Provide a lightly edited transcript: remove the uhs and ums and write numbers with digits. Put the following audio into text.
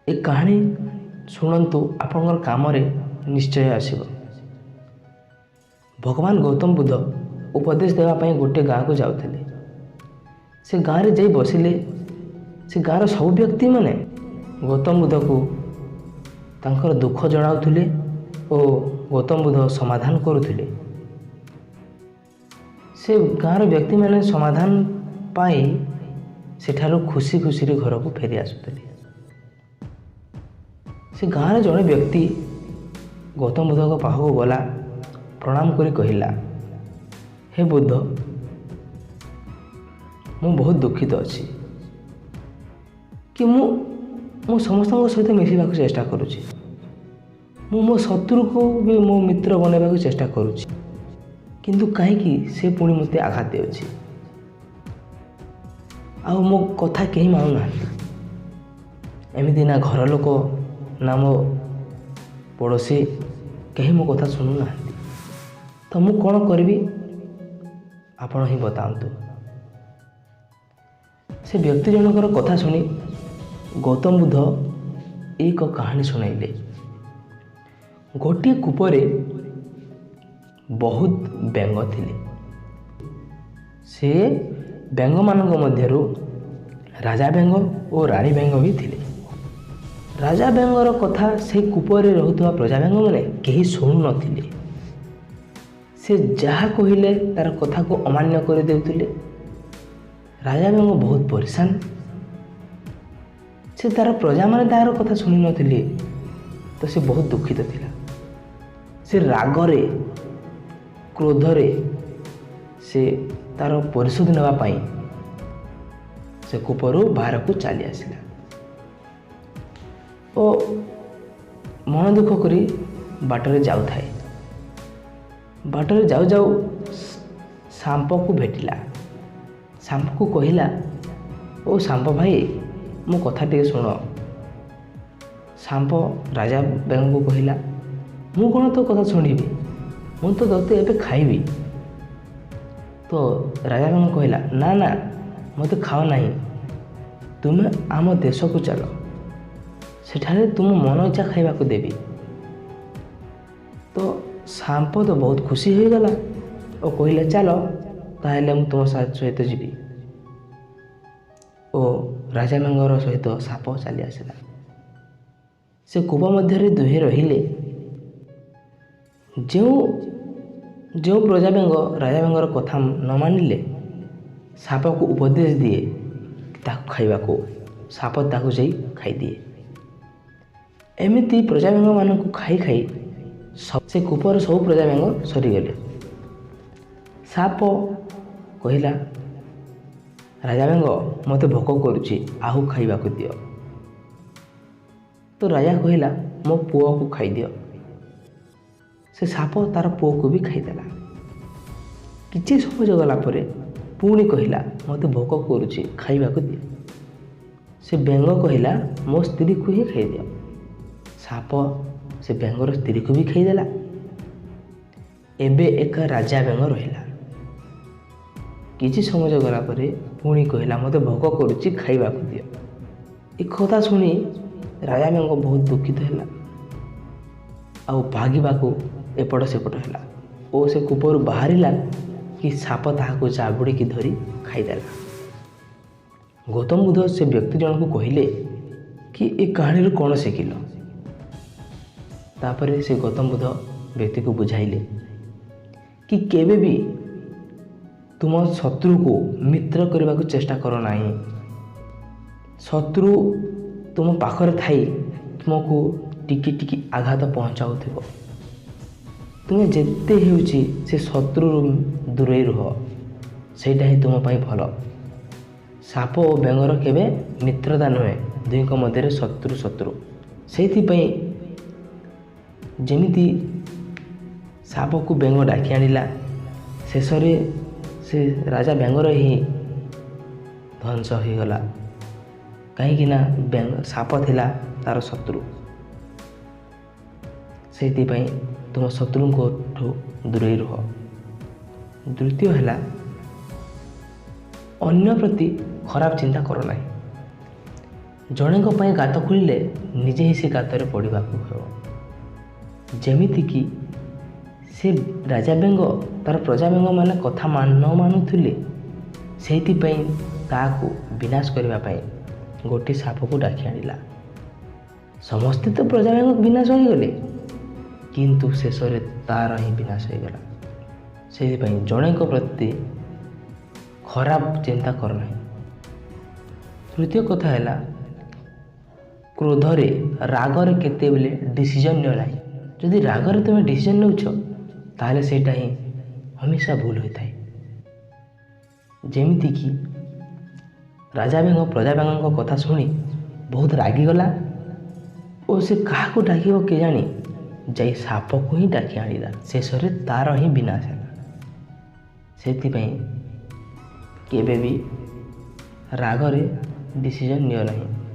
ଏ କାହାଣୀ ଶୁଣନ୍ତୁ, ଆପଣଙ୍କର କାମରେ ନିଶ୍ଚୟ ଆସିବ। ଭଗବାନ ଗୌତମ ବୁଦ୍ଧ ଉପଦେଶ ଦେବା ପାଇଁ ଗୋଟେ ଗାଁକୁ ଯାଉଥିଲେ। ସେ ଗାଁରେ ଯାଇ ବସିଲେ। ସେ ଗାଁର ସବୁ ବ୍ୟକ୍ତିମାନେ ଗୌତମ ବୁଦ୍ଧକୁ ତାଙ୍କର ଦୁଃଖ ଜଣାଉଥିଲେ ଓ ଗୌତମ ବୁଦ୍ଧ ସମାଧାନ କରୁଥିଲେ। ସେ ଗାଁର ବ୍ୟକ୍ତିମାନେ ସମାଧାନ ପାଇ ସେଠାରୁ ଖୁସି ଖୁସିରେ ଘରକୁ ଫେରି ଆସୁଥିଲେ। ସେ ଗାଁର ଜଣେ ବ୍ୟକ୍ତି ଗୌତମ ବୁଦ୍ଧଙ୍କ ପାଖକୁ ଗଲା, ପ୍ରଣାମ କରି କହିଲା, ହେ ବୁଦ୍ଧ, ମୁଁ ବହୁତ ଦୁଃଖିତ ଅଛି କି ମୁଁ ସମସ୍ତଙ୍କ ସହିତ ମିଶିବାକୁ ଚେଷ୍ଟା କରୁଛି, ମୁଁ ମୋ ଶତ୍ରୁକୁ ବି ମୋ ମିତ୍ର ବନାଇବାକୁ ଚେଷ୍ଟା କରୁଛି, କିନ୍ତୁ କାହିଁକି ସେ ପୁଣି ମୋତେ ଆଘାତ ଦେଉଛି ଆଉ ମୋ କଥା କେହି ମାନୁନାହାନ୍ତି। ଏମିତି ନା ଘର ଲୋକ ନା ମୋ ପଡ଼ୋଶୀ କେହି ମୋ କଥା ଶୁଣୁନାହାନ୍ତି। ତ ମୁଁ କ'ଣ କରିବି, ଆପଣ ହିଁ ବତାନ୍ତୁ। ସେ ବ୍ୟକ୍ତି ଜଣଙ୍କର କଥା ଶୁଣି ଗୌତମ ବୁଦ୍ଧ ଏକ କାହାଣୀ ଶୁଣାଇଲେ। ଗୋଟିଏ କୂପରେ ବହୁତ ବେଙ୍ଗ ଥିଲେ। ସେ ବେଙ୍ଗମାନଙ୍କ ମଧ୍ୟରୁ ରାଜା ବେଙ୍ଗ ଓ ରାଣୀ ବେଙ୍ଗ ବି ଥିଲେ। ରାଜା ବେଙ୍ଗର କଥା ସେ କୂପରେ ରହୁଥିବା ପ୍ରଜା ବେଙ୍ଗମାନେ କେହି ଶୁଣୁନଥିଲେ। ସେ ଯାହା କହିଲେ ତାର କଥାକୁ ଅମାନ୍ୟ କରିଦେଉଥିଲେ। ରାଜା ବେଙ୍ଗ ବହୁତ ପରିଶାନ। ସେ ତାର ପ୍ରଜାମାନେ ତାର କଥା ଶୁଣିନଥିଲେ, ତ ସେ ବହୁତ ଦୁଃଖିତ ଥିଲା। ସେ ରାଗରେ କ୍ରୋଧରେ ସେ ତାର ପରିଶୋଧ ନେବା ପାଇଁ ସେ କୂପରୁ ବାହାରକୁ ଚାଲି ଆସିଲା ଓ ମନ ଦୁଃଖ କରି ବାଟରେ ଯାଉଥାଏ। ବାଟରେ ଯାଉ ଯାଉ ସାପକୁ ଭେଟିଲା। ସାପକୁ କହିଲା, ଓ ସାପ ଭାଇ, ମୋ କଥା ଟିକେ ଶୁଣ। ସାପ ରାଜା ବେଙ୍ଗକୁ କହିଲା, ମୁଁ କ'ଣ ତୋ କଥା ଶୁଣିବି, ମୁଁ ତ ତୋତେ ଏବେ ଖାଇବି। ତ ରାଜା ବେଙ୍ଗ କହିଲା, ନା ନା, ମୋତେ ଖାଅ ନାହିଁ, ତୁମେ ଆମ ଦେଶକୁ ଚାଲ, ସେଠାରେ ତୁମ ମନ ଇଚ୍ଛା ଖାଇବାକୁ ଦେବି। ତ ସାପ ତ ବହୁତ ଖୁସି ହୋଇଗଲା ଓ କହିଲା, ଚାଲ ତାହେଲେ ମୁଁ ତୁମ ସହିତ ଯିବି। ଓ ରାଜା ବେଙ୍ଗର ସହିତ ସାପ ଚାଲି ଆସିଲା। ସେ କୂପ ମଧ୍ୟରେ ଦୁହେଁ ରହିଲେ। ଯେଉଁ ଯେଉଁ ପ୍ରଜା ବେଙ୍ଗ ରାଜା ବେଙ୍ଗର କଥା ନ ମାନିଲେ, ସାପକୁ ଉପଦେଶ ଦିଏ ତାକୁ ଖାଇବାକୁ, ସାପ ତାକୁ ଯାଇ ଖାଇଦିଏ। ଏମିତି ପ୍ରଜା ବେଙ୍ଗମାନଙ୍କୁ ଖାଇ ଖାଇ ସେ କୂପର ସବୁ ପ୍ରଜା ବେଙ୍ଗ ସରିଗଲେ। ସାପ କହିଲା, ରାଜା ବେଙ୍ଗ, ମୋତେ ଭୋକ କରୁଛି, ଆଉ ଖାଇବାକୁ ଦିଅ। ତ ରାଜା କହିଲା, ମୋ ପୁଅକୁ ଖାଇଦିଅ। ସେ ସାପ ତାର ପୁଅକୁ ବି ଖାଇଦେଲା। କିଛି ସମୟ ଗଲା ପରେ ପୁଣି କହିଲା, ମୋତେ ଭୋକ କରୁଛି, ଖାଇବାକୁ ଦିଅ। ସେ ବେଙ୍ଗ କହିଲା, ମୋ ସ୍ତ୍ରୀକୁ ହିଁ ଖାଇଦିଅ। ସାପ ସେ ବେଙ୍ଗର ସ୍ତ୍ରୀକୁ ବି ଖାଇଦେଲା। ଏବେ ଏକା ରାଜା ବେଙ୍ଗ ରହିଲା। କିଛି ସମୟ ଗଲା ପରେ ପୁଣି କହିଲା, ମୋତେ ଭୋକ କରୁଛି, ଖାଇବାକୁ ଦିଅ। ଏ କଥା ଶୁଣି ରାଜା ବେଙ୍ଗ ବହୁତ ଦୁଃଖିତ ହେଲା ଆଉ ଭାଗିବାକୁ ଏପଟ ସେପଟ ହେଲା ଓ ସେ କୂପରୁ ବାହାରିଲା କି ସାପ ତାହାକୁ ଜାବୁଡ଼ିକି ଧରି ଖାଇଦେଲା। ଗୌତମ ବୁଦ୍ଧ ସେ ବ୍ୟକ୍ତି ଜଣକୁ କହିଲେ କି ଏ କାହାଣୀରୁ କ'ଣ ଶିଖିଲ? ତାପରେ ସେ ଗୌତମ ବୁଦ୍ଧ ବ୍ୟକ୍ତିକୁ ବୁଝାଇଲେ କି କେବେ ବି ତୁମ ଶତ୍ରୁକୁ ମିତ୍ର କରିବାକୁ ଚେଷ୍ଟା କର ନାହିଁ। ଶତ୍ରୁ ତୁମ ପାଖରେ ଥାଇ ତୁମକୁ ଟିକେ ଟିକେ ଆଘାତ ପହଞ୍ଚାଉଥିବ। ତୁମେ ଯେତେ ହେଉଛି ସେ ଶତ୍ରୁରୁ ଦୂରେଇ ରୁହ, ସେଇଟା ହିଁ ତୁମ ପାଇଁ ଭଲ। ସାପ ଓ ବେଙ୍ଗର କେବେ ମିତ୍ରତା ନୁହେଁ, ଦୁହିଁଙ୍କ ମଧ୍ୟରେ ଶତ୍ରୁ ଶତ୍ରୁ। ସେଇଥିପାଇଁ ଯେମିତି ସାପକୁ ବେଙ୍ଗ ଡାକି ଆଣିଲା, ଶେଷରେ ସେ ରାଜା ବେଙ୍ଗର ହିଁ ଧ୍ୱଂସ ହୋଇଗଲା। କାହିଁକିନା ବେଙ୍ଗ ସାପ ଥିଲା ତାର ଶତ୍ରୁ। ସେଇଥିପାଇଁ ତୁମ ଶତ୍ରୁଙ୍କଠୁ ଦୂରେଇ ରୁହ। ଦ୍ୱିତୀୟ ହେଲା, ଅନ୍ୟ ପ୍ରତି ଖରାପ ଚିନ୍ତା କର ନାହିଁ। ଜଣେଙ୍କ ପାଇଁ ଗାତ ଖୋଳିଲେ ନିଜେ ହିଁ ସେ ଗାତରେ ପଡ଼ିବାକୁ ହେବ। ଯେମିତିକି ସେ ରାଜା ବେଙ୍ଗ ତା'ର ପ୍ରଜା ବେଙ୍ଗମାନେ କଥା ନ ମାନୁଥିଲେ, ସେଇଥିପାଇଁ ତାହାକୁ ବିନାଶ କରିବା ପାଇଁ ଗୋଟିଏ ସାପକୁ ଡାକି ଆଣିଲା। ସମସ୍ତେ ତ ପ୍ରଜା ବେଙ୍ଗ ବିନାଶ ହୋଇଗଲେ, କିନ୍ତୁ ଶେଷରେ ତା'ର ହିଁ ବିନାଶ ହୋଇଗଲା। ସେଇଥିପାଇଁ ଜଣେଙ୍କ ପ୍ରତି ଖରାପ ଚିନ୍ତା କର ନାହିଁ। ତୃତୀୟ କଥା ହେଲା, କ୍ରୋଧରେ ରାଗରେ କେତେବେଳେ ଡିସିଜନ୍ ନିଅ ନାହିଁ। ଯଦି ରାଗରେ ତୁମେ ଡିସିଜନ୍ ନେଉଛ, ତାହେଲେ ସେଇଟା ହିଁ ହମେଶା ଭୁଲ ହୋଇଥାଏ। ଯେମିତିକି ରାଜା ବେଙ୍ଗ ପ୍ରଜା ବେଙ୍ଗଙ୍କ କଥା ଶୁଣି ବହୁତ ରାଗିଗଲା ଓ ସେ କାହାକୁ ଡାକିବ କେଜାଣି, ଯାଇ ସାପକୁ ହିଁ ଡାକି ଆଣିଲା। ଶେଷରେ ତା'ର ହିଁ ବିନାଶ ହେଲା। ସେଥିପାଇଁ କେବେ ବି ରାଗରେ ଡିସିଜନ୍ ନିଅ ନାହିଁ।